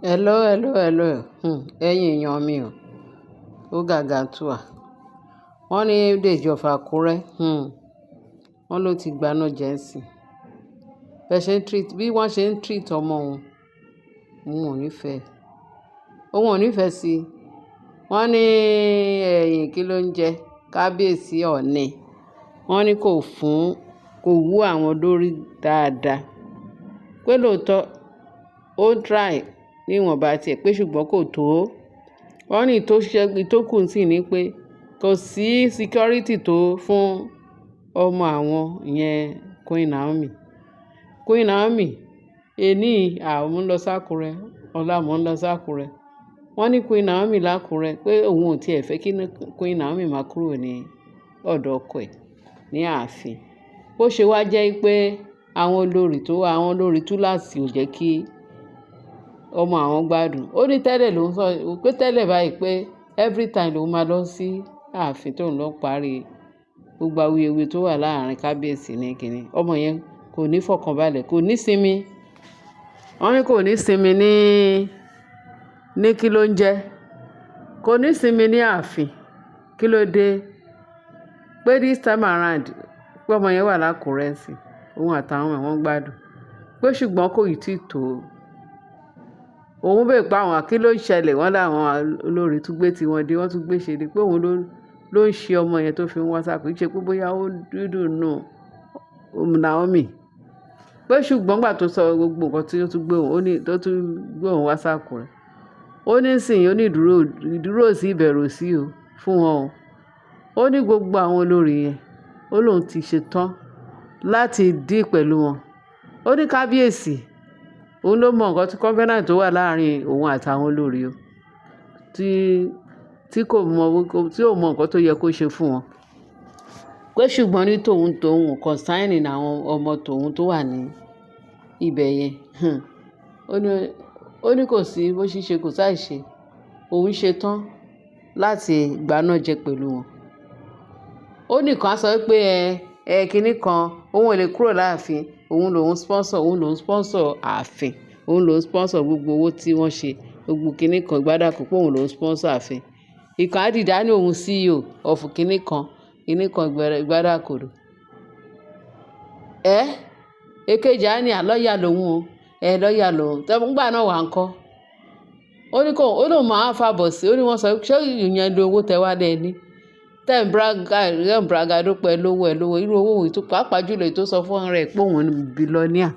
Hello, hello, hello. Ẹ̀yin èèyàn mi o. Ó gàgàntuà. Wọ́n ní Dèjì of Àkúrẹ́. Wọ́n ló ti gbaná jẹ ńsìn. Bẹ́ ṣe ń treat, bí wọ́n ṣe ń treat ọmọ òun, òun ò nífẹ̀ẹ́. Òun ò nífẹ̀ẹ́ sí i. Wọ́n ní ẹ̀yìn kí ló ń jẹ? Kábíyèsí Ọọ̀ni. Wọ́n ní kò fún, kò wú àwọn lórí dáadáa. Pé lóòótọ́ ó ń try ní ìwọ̀nba tí ẹ pé ṣùgbọ́n kò tó. Wọ́n ní tó ṣe, tó kù sí ní pé kò sí security tó fún ọmọ àwọn yẹn, Queen Naomi. Queen Naomi, ení àwọn ń lọ sí Àkúrẹ́, ọ̀la mò ń lọ sí Àkúrẹ́. Wọ́n ní Queen Naomi l'Àkúrẹ́ pé òun ò tí è fẹ́ kí Queen Naomi máa kúrò ní ọ̀dọ̀ ọkọ ẹ̀ ní ààfin. Bó ṣe wá jẹ́ pé àwọn olórí tó wà, àwọn olórí túláàsì ò jẹ́ kí ọmọ àwọn gbádùn. Ó ní tẹ́lẹ̀ ló ń sọ pé tẹ́lẹ̀ báyìí pé every time ló máa lọ sí ààfin tó ń lọ parí gbogbo awuyewuye tó wà láàárín kábíyèsí ní kíni. Ọmọ yẹn kò ní fọkànbalẹ̀, kò ní sinmi. Wọ́n ní kò ní sinmi ní kí ló ń jẹ́? Kò ní sinmi ní ààfin. Kí ló dé? Pé this time around, pé ọmọ yẹn wà l'Àkúrẹ́ ńsìn, òun àtàwọn ọmọ ẹ̀ wọ́n gbádùn. Pé ṣùgbọ́n kò ì tí tó. Òun béèrè pé àwọn kí ló ń ṣẹlẹ̀? Wọ́n láwọn olórí tún gbé tí wọn dé, wọ́n tún gbé ṣe dé pé òun ló ń ṣe ọmọ yẹn tó fi ń wá sáko. Kì í ṣe pé bóyá ó dúdú nù Naomi. Pé ṣùgbọ́n ìgbà tó sọ gbogbo nǹkan tí ó tún gbé òun, ó ní tó tún gbé òun wá sí Àkúrẹ́. Ó ní ìsìn, ó ní ìdúró, ìdúró sí ìbẹ̀rù sí o fún wọn o. Ó ní gbogbo àwọn olórí yẹn, ó lóun ti ṣe tán láti deal pẹ̀lú wọn. Ó ní kábíyèsí, òun ló mọ nǹkan tí covenant tó wà láàárín òun àtàwọn olórí o, tí kò mọ, tí ò mọ nǹkan tó yẹ kó ṣe fún wọn. Pé ṣùgbọ́n ní tòun tòun concerning àwọn ọmọ tòun tó wà ní ibẹ̀ yẹn. Ó ní kò sí bó ṣíṣe kò sáì ṣe. Òun ṣe tán láti gbaná jẹ pẹ̀lú wọn. Ó ní kan á sọ pé ẹ kíní kan, òun ò lè kúrò láàfin, òun lòún sponsor, òun lòún sponsor ààfin, òun lòún sponsor gbogbo owó tí wọ́n ṣe, gbogbo kíní kan gbádàkú pé òun lòún sponsor ààfin. Ìkan á dìde á ní òun CEO of kíní kan gbádàkúrò. Ẹ́, èkejì á ní à lawyer lòun o, ẹ lawyer lòun. Nígbà náà wà ńkọ́. Ó ní kó, ó lóun máa fàbọ̀ sí, ó ní wọ́n sọ ṣé ìyẹn ni owó tẹ wá lẹ́ ní. Tẹ́ ń brag, tẹ́ ń bragado pé ẹ lówó, ẹ lówó. Irú owó wo tó pàápàá jùlọ èyí tó sọ fún rẹ̀ pé òun ni billionaire.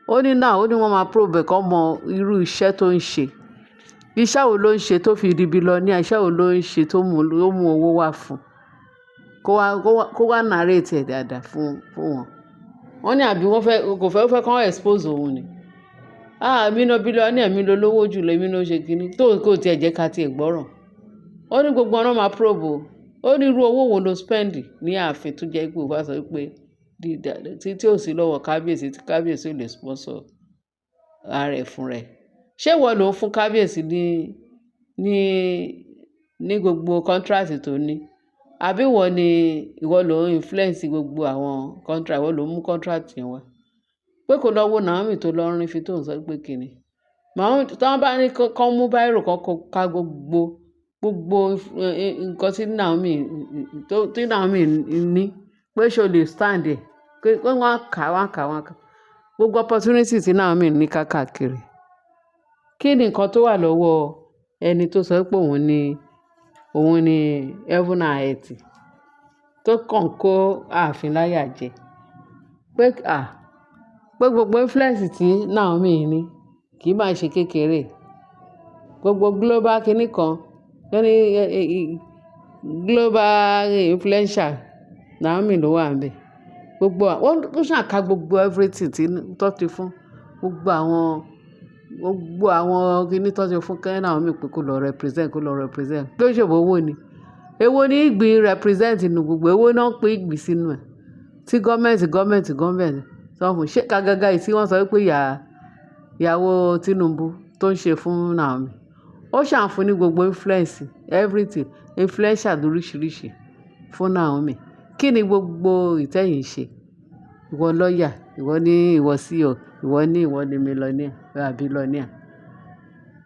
Ó ní náà, ó ní wọ́n máa probe ẹ̀ kó mọ irú iṣẹ́ tó ń ṣe. Iṣẹ́ wo ló ń ṣe tó fi di billionaire? Iṣẹ́ wo ló ń ṣe tó mú owó wá fún? Kó wá narrate ẹ̀ dáadáa fún wọn. Wọ́n ní àbí wọ́n fẹ́, kò fẹ́, ó fẹ́ kó expose òun ni. "Ah, èmi ló billionaire, èmi ló lówó jù lọ, èmi ló ṣe kíní." Tó kò tí ẹ jẹ́ ká tí ẹ gbọ́ràn. Ó ní gbogbo wọn náà máa probe o. Ó ní irú owó wo lo spend ní ààfin tó jẹ́ pé o bá sọ pé tí ò sí lọ́wọ́ kábíyèsí, tí kábíyèsí ò lè sponsor ara ẹ̀ fún rẹ̀. Ṣé ìwọ ló ń fún kábíyèsí ní gbogbo contract tó ní? Àbí ìwọ ni, ìwọ ló ń influence gbogbo àwọn contract, ìwọ ló ń mú contract yẹn wá? Pé kó lọ wo Naomi tó lọ rí fi tó ń sọ pé kíni. Naomi tí wọ́n bá ní kó mú bírò kan kó ka gbogbo nǹkan tí Naomi ní pé ṣé o lè stand ẹ̀. Pé wọ́n á kà, wọ́n á kà, wọ́n á kà. Gbogbo opportunity tí Naomi ní káàkiri. Kí ni nǹkan tó wà lọ́wọ́ ẹni tó sọ pé òun ni heaven and earth tó kàn kó ààfin láyà jẹ? Pé à, pé gbogbo influence tí Naomi ní kì í máa ṣe kékeré. Gbogbo global kíní kan, ní global influencer, Naomi ló wà níbẹ̀. Gbogbo ó ṣà ka gbogbo everything tí tó ti fún gbogbo àwọn kíní tó ti fún kẹ́ Naomi pé kó lọ represent, kó lọ represent. Pé ṣé owó ni? Èwo ni ìgbín represent nínú gbogbo? Èwo náà ń pín ìgbín sínú ẹ̀? Tí government, government, government sọ fún ṣé gágágá yìí tí wọ́n sọ wípé ìyàwó Tinubu tó ń ṣe fún Naomi. Ó ṣà ń fún ní gbogbo influence, everything, influencer lóríṣiríṣi fún Naomi. Kí ni gbogbo ìtẹ́yìn ṣe? Ìwọ lawyer, ìwọ ní ìwọ CEO, ìwọ ní ìwọ ní millionaire, billionaire.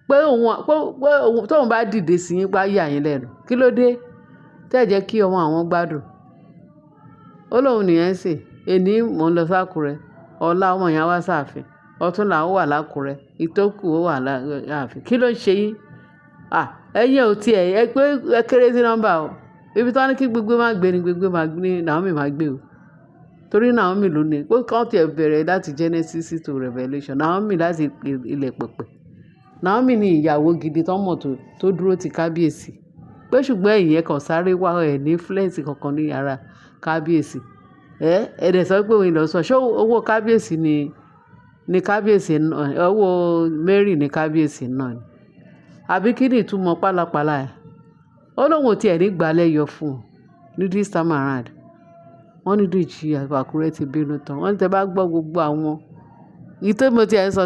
Pé òun, pé òun tóun bá dìde sí yín pé á yà yín lẹ́nu. Kí ló dé? Tẹ́ ẹ jẹ́ kí ọmọ àwọn gbádùn. Ó lóun nìyẹn sìn. Èní mò ń lọ sí Àkúrẹ́. Ọ̀la ọmọ yẹn á wá sáàfin. Ọ̀túnla ó wà lákúrẹ́. Ìtókù ó wà láàfin. Kí ló ń ṣe yín? À, ẹ̀yin ò tí ẹ pé ẹ kéré sí nọ́mbà o. Ibi tí wọ́n ní kí gbogbo máa gbé ni gbogbo máa ní Naomi máa gbé o. Torí Naomi ló ní pé kí wọ́n tí ẹ bẹ̀rẹ̀ láti Genesis to Revelation. Naomi láti ilẹ̀ pẹ̀pẹ̀. Naomi ni ìyàwó gidi tó mọ̀ tó dúró ti kábíyèsí. Pé ṣùgbọ́n ẹ̀yin ẹ kàn sáré wá ẹ ní influence kankan ní ara kábíyèsí. Ẹ dẹ̀ sọ pé òun lọ sọ, ṣé owó kábíyèsí ni kábíyèsí ná, owó Mary ní kábíyèsí náà ni? Àbí kí ni ìtumọ̀ pálapàla ẹ̀? Ó lóun ò tí ẹ̀ ní gbà lẹ́yọ fún un ní this time around. Wọ́n ní Dèjì Àkúrẹ́ ti bínú tán. Wọ́n ní tí ẹ bá gbọ́ gbogbo àwọn, èyí tí mo ti ẹ̀ ń sọ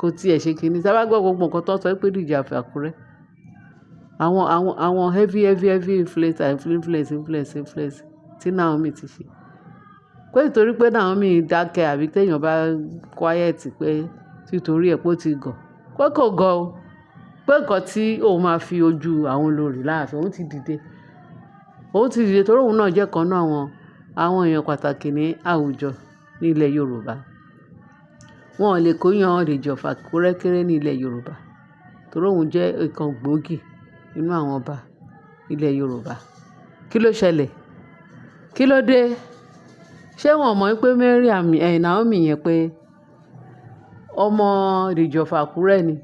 kò tí ẹ̀ ṣe kíni. Tí ẹ bá gbọ́ gbogbo nǹkan tó ń sọ pé Dèjì Àkúrẹ́, àwọn heavy, heavy, heavy influence, influence, influence, influence tí Naomi ti ṣe. Pé nítorí pé Naomi dákẹ́ àbí tí èèyàn bá quiet pé títorí ẹ pé ó ti gọ̀. Pé kò gọ̀ o. Pé nǹkan tí òun máa fi ojú àwọn olórí láàfin, òun ti dìde. Òun ti dìde torí òun náà jẹ́ kan nínú àwọn èèyàn pàtàkì ní àwùjọ ní ilẹ̀ Yorùbá. Wọn ò lè kó yan Dèjì of Àkúrẹ́ kéré ní ilẹ̀ Yorùbá. Torí òun jẹ́ ìkan gbòógì nínú àwọn ọba ilẹ̀ Yorùbá. Kí ló ṣẹlẹ̀? Kí ló dé? Ṣé wọ́n ò mọ̀ pé Mary Naomi yẹn pé ọmọ Dèjì of Àkúrẹ́ ni?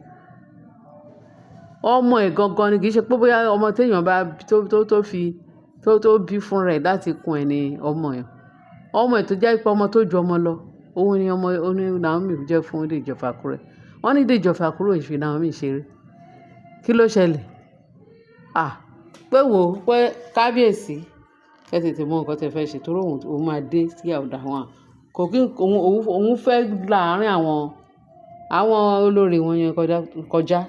Ọmọ ẹ̀ gangan ni, kì í ṣe pé bóyá ọmọ tí èèyàn bá tó fi tó bí fún rẹ̀ láti ikùn ẹ̀ ni ọmọ ẹ̀. Ọmọ ẹ̀ tó jẹ́ pé ọmọ tó ju ọmọ lọ, òun ni ọmọ, òun ni Naomi jẹ́ fún Dèjì of Àkúrẹ́. Wọ́n ní Dèjì of Àkúrẹ́ ò fi Naomi ṣeré. Kí ló ṣẹlẹ̀? À, pé wò ó pé kábíyèsí, ẹ tètè mọ nǹkan tí ẹ fẹ́ ṣe torí òun máa dé sí ọ̀dọ̀ àwọn. Kò kí òun fẹ́ láàárín àwọn olórí wọn yẹn kọjá.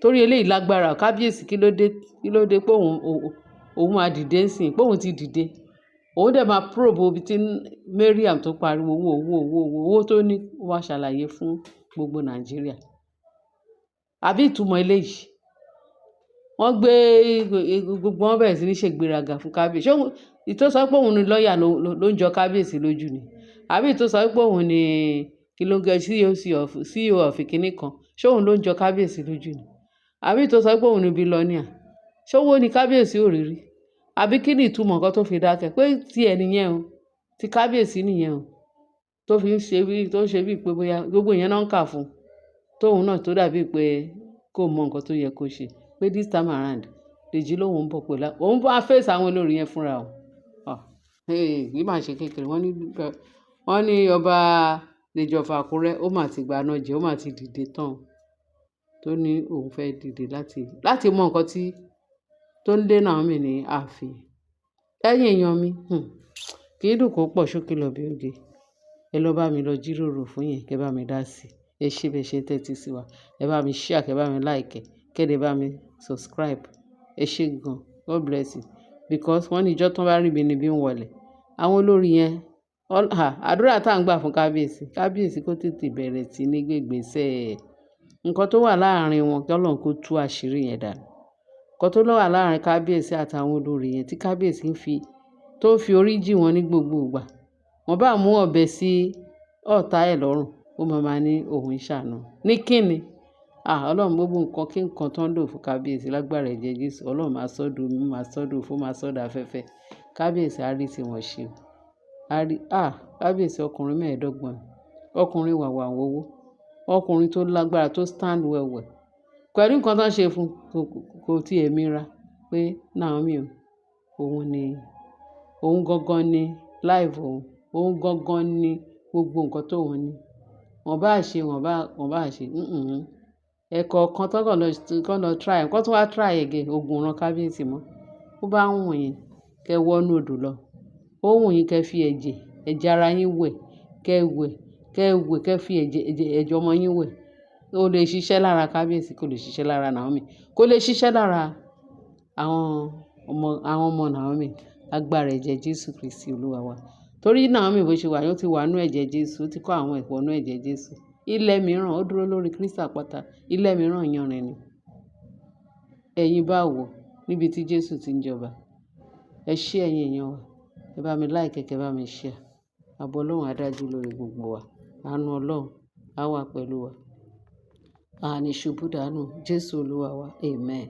Torí eléyìí lágbára kábíyèsí kí ló dé pé òun máa dìde ńsìn, pé òun ti dìde. Òun dẹ̀ máa probe ibi tí Mariam tó pariwo owó, owó, owó, owó, owó tó ní ó wá ṣàlàyé fún gbogbo Nàìjíríà. Àbí ìtumọ̀ eléyìí? Wọ́n gbé gbogbo wọn bẹ̀rẹ̀ sí ní ṣe ìgbéraga fún kábíyèsí. Ṣé òun, tó sọ pé òun ni lawyer ló ń jọ kábíyèsí lójú ni? Àbí tó sọ pé òun ni kí ló ń gẹ CEO of kíní kan, ṣé òun ló ń jọ kábíyèsí lójú ni? Àbí tó sọ pé òun ni billionaire, ṣé owó ni kábíyèsí ò rí rí? Àbí kí ni ìtumọ̀ nǹkan tó fi dákẹ́? Pé tí ẹ nìyẹn o, tí kábíyèsí nìyẹn o, tó fi ń ṣe bí, tó ń ṣe bí pé bóyá gbogbo ìyẹn náà ń kà fún un, tóun náà tó dàbí pé kó mọ nǹkan tó yẹ kó ṣe. Pé this time around, Dèjì lóun ń bọ̀ pẹ̀lú, òun bá face àwọn olórí yẹn fúnra o. Ah, hey, kì í máa ṣe kékeré. Wọ́n ní ọba Dèjì of Àkúrẹ́ ó máa ti gbaná jẹ, ó máa ti dìde tán. Tó ní òun fẹ́ dìde láti mọ nǹkan tó ń lé Naomi ní ààfin. Ẹ̀yin èèyàn mi, kì í dùn kó pọ̀ ṣókí lọbẹ̀ oge. Ẹ lọ bá mi lọ jíròrò fún yẹn, kí ẹ bá mi dá sí i. Ẹ ṣé bí ẹ ṣe ń tẹ́tí sí wa. Ẹ bá mi share, kí ẹ bá mi like, kí ẹ dẹ̀ bá mi subscribe. Ẹ ṣé gan. God bless you. Because wọ́n ní ìjọ́ tó bá rí mi níbí ń wọlé. Àwọn olórí yẹn, àdúrà tí à ń gbà fún kábíyèsí, kábíyèsí kó tètè bẹ̀rẹ̀ sí ní gbé ìgbésẹ̀. Nǹkan tó wà láàárín wọn kí Ọlọ́run kó tú àṣírí yẹn dànù. Nǹkan tó wà láàárín kábíyèsí àtàwọn olórí yẹn tí kábíyèsí ń fi, tó ń fi orí jì wọ́n ní gbogbo ìgbà. Wọ́n bá mú ọ̀bẹ sí ọ̀tá ẹ̀ lọ́rùn, ó máa ma ní òun ń ṣàánú. Ní kíni? À, Ọlọ́run gbogbo nǹkan kí nǹkan tó ń lò fún kábíyèsí lágbára ẹ̀jẹ̀ Jésù. Ọlọ́run máa sọ́ di omi, máa sọ́ di òfo, máa sọ́ di afẹ́fẹ́. Kábíyèsí á rí tí wọ́n ṣe. A rí, à, kábíyèsí ọkùnrin mẹ́ẹ̀ẹ́dọ́gbọ̀n, ọkùnrin wàwà wọ́wọ́, ọkùnrin tó lágbára tó stand well well. Pẹ̀lú nǹkan tó ń ṣe fún, kò tí ẹ̀ mira pé Naomi o, òun ni, òun gangan ni life òun, òun gangan ni gbogbo nǹkan tó òun ní. Wọ́n bá ṣe, wọ́n bá ṣe, Ẹ̀kọ̀ọ̀kan tó kàn lọ, kàn lọ try, kó tún wá try again, ogun ò rán kábíyèsí mọ́. Ó bá wù yín kí ẹ wọnú odò lọ. Ó wù yín kí ẹ fi ẹ̀jẹ̀ ara yín wẹ̀, kí ẹ wẹ̀, kí ẹ wẹ̀, kí ẹ fi ẹ̀jẹ̀ ọmọ yín wẹ̀. Ó lè ṣiṣẹ́ lára kábíyèsí, kò lè ṣiṣẹ́ lára Naomi. Kò lè ṣiṣẹ́ lára àwọn ọmọ Naomi. Agbára ẹ̀jẹ̀ Jésù Kristi Olúwa wa. Torí Naomi bó ṣe wà, ó ti wà nínú ẹ̀jẹ̀ Jésù, ó ti kó àwọn ẹ̀fọ́ nínú ẹ̀jẹ̀ Jésù. Ilẹ̀ mìíràn ó dúró lórí Kristi àpáta, ilẹ̀ mìíràn yanrìn ni. Ẹ̀yin báwo níbi tí Jésù ti ń jọba? Ẹ ṣé, ẹ̀yin èèyàn wa. Ẹ bá mi like, kẹ́ bá mi share. Ààbò Ọlọ́run á dájú lórí gbogbo wa. Àánú Ọlọ́run á wà pẹ̀lú wa. A ní ṣubú dànù. Jésù Olúwa wa. Amen.